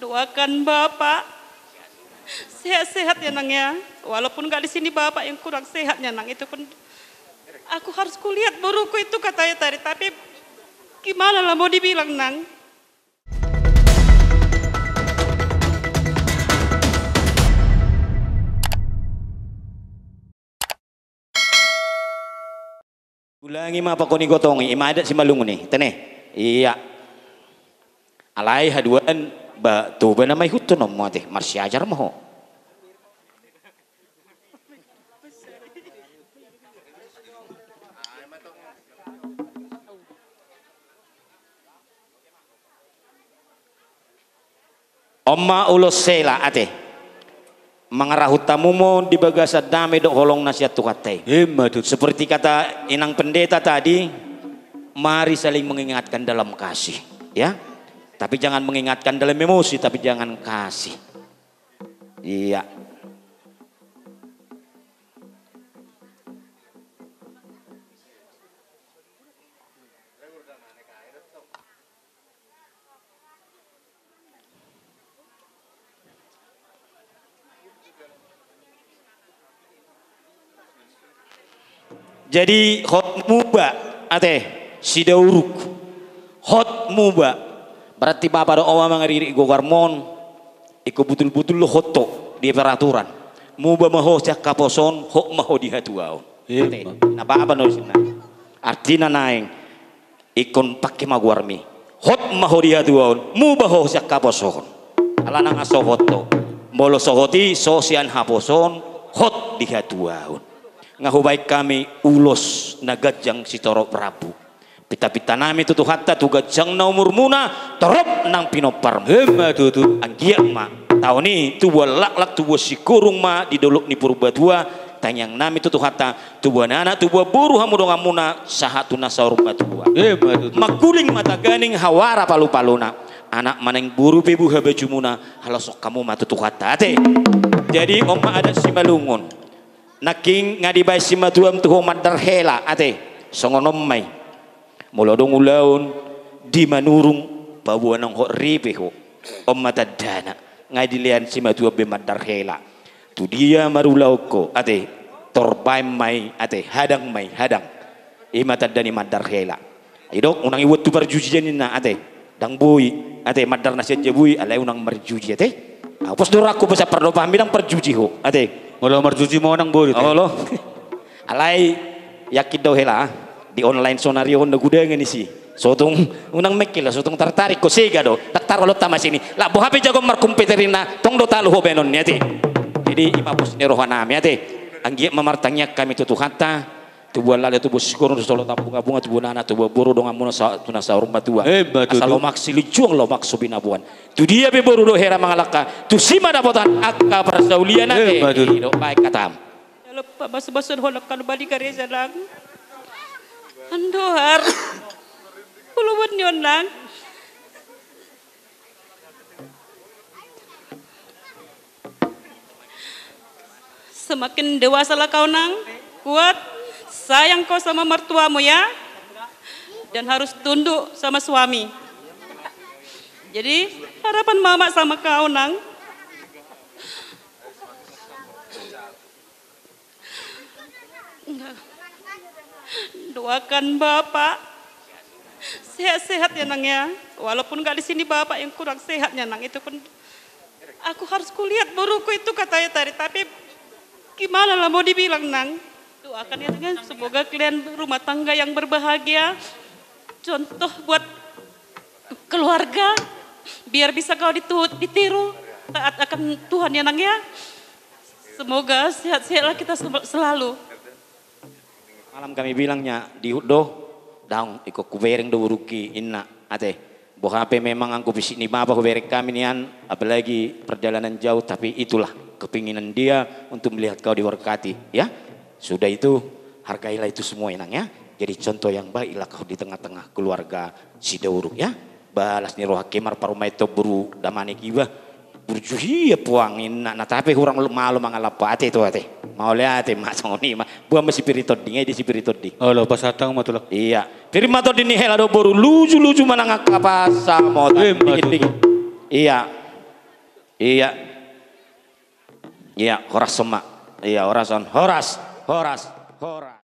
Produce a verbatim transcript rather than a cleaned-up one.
Doakan Bapak sehat-sehat ya, Nang, ya. Walaupun nggak di sini Bapak yang kurang sehatnya, Nang, itu pun aku harus kulihat boruku itu katanya tadi, tapi gimana lah mau dibilang, Nang? Ulangi ma pakon i gotong i, ima adat Simalungun i, tene. Iya. Alai haduan ba Toba nama ihuthon on ma ate, marsiajar ma ho. On ma ulos hela ate. Mangarahut hamu ma on di bagasan dame dohot holong na sian Tuhanta i. Ima tutu. Seperti kata Inang Pendeta tadi, mari saling mengingatkan dalam kasih, ya. Tapi jangan mengingatkan dalam emosi, tapi jangan kasih. Iya. Jadi hot muba ate, Sidauruk. Hot muba. Berarti bapa dohot oma mangaririk goarmon. Ingkon butul-butul do hot ho di peraturan. Muba ma ho sian haposoon, hot ma ho di hatuaon. Ate, na bapa na disi na. Artina naeng ingkon pangke ma goarmi. Hot ma ho di hatuaon, muba ho sian haposoon. Ala nunga so hot ho. Molo so hot i, so sian haposoon, hot di hatuaon. Nga hubaen hami ulos na ganjang sitorop rambu. Pinta-pinta nami tu Tuhanta tu ganjangna umurmuna, torop nang pinomparmu. Ima tutu. Anggiat ma taon i tubuan laklak, tubuan singkoru ma di dolok ni Purbatua. Tangiang nami tu Tuhanta, tubuan anak, tubuan boru hamu donganmuna sahat tu na saur matua. Ima tutu. Mangkuling ma taganing hawara palu-paluna. Anak ma naeng boru pe buha bajumuna, haloshon hamu ma tu Tuhanta ate. Jadi on ma adat Simalungun. Nangkin nga dibaen simatuam tu ho mandar hela ate. Songon on ma i. Molo adong ulaon di Manurung, paboa naung hot ripe ho. On ma tandana. Nga dilean simatuam be mandar hela. Tu dia marulaon ho ate, tor baen ma i ate, hadang ma i, hadang. Ima tanda ni mandar hela. Didok unang iboan tu parjujian ninna ate. Ndang boi ate mandar na sian jabu i, alai unang marjuji ate. Pos do rohangku, pos pardopanmi ndang parjuji ho ate. Molo marjuji ma ho ndang boi ate. Olo. Alai yakin do hela, di online sonari on na gudangan isi. So tung unang mengkel, so tung tartarik ho, sega do. Ndang tarolot hamu sian i. Lah boha pe jago markomputer ninna, tong do talu ho baenon ni ate. Jadi ima pos ni roha nami ate. Anggiat ma martangiang hami tu Tuhanta. Tubuan laklak, tubuan singkoru, tubuan ambunga-bunga, tubuan anak, tubuan boru donganmuna sahat tu na saur matua. Ima tutu. Asa lomak silinjuang, lomak so binaboan. Tu dia pe boru dohot hela mangalangka, tusi ma dapotan angka parsaulian ate. Ima tutu. Didok baen hatam. Jalo pabasu-basuon holong hamu di gareja nang. Andohar. Puluhan ni on nang. Semakin dewasalah kau nang, kuat, sayang kau sama mertuamu ya. Dan harus tunduk sama suami. Jadi harapan mama sama kau nang. Doakan Bapak sehat-sehat ya nang ya. Walaupun nggak di sini Bapak yang kurang sehatnya nang, itu pun aku harus kulihat boruku itu katanya tadi. Tapi gimana lah mau dibilang nang. Doakan ya nang, semoga kalian rumah tangga yang berbahagia. Contoh buat keluarga, biar bisa kau ditu- ditiru, taat akan Tuhan ya nang ya. Semoga sehat-sehatlah kita sel- selalu. Malam kami bilangnya di do, daong ingkon hubereng do boruki inna ate. Boha pe memang anggo fisik ni bapa hubereng hami nian, apalagi perjalanan jauh, tapi itulah kepinginan dia untuk melihat kau diberkati ya. Sudah itu, hargailah itu semua inang ya. Jadi contoh yang baiklah kau di tengah-tengah keluarga Sidauruk ya. Ba las ni roha ke marparumaen tu boru damanik iba. Burju hia puang inna, na tape hurang malo mangalap ate tu ate. Mauliate ma songon i ma. Boan ma si Piri Tonding, eh, di si Piri Tonding. Olo, pasahat hamu ma tulang. Iya. Piri ma Tonding ni hela dohot boru, luju-luju ma nang angka pasahaton. Ima tutu. Dingin-dingin. Iya. Ia. Ia, horas on ma. Ia, horas on. Horas, horas, horas.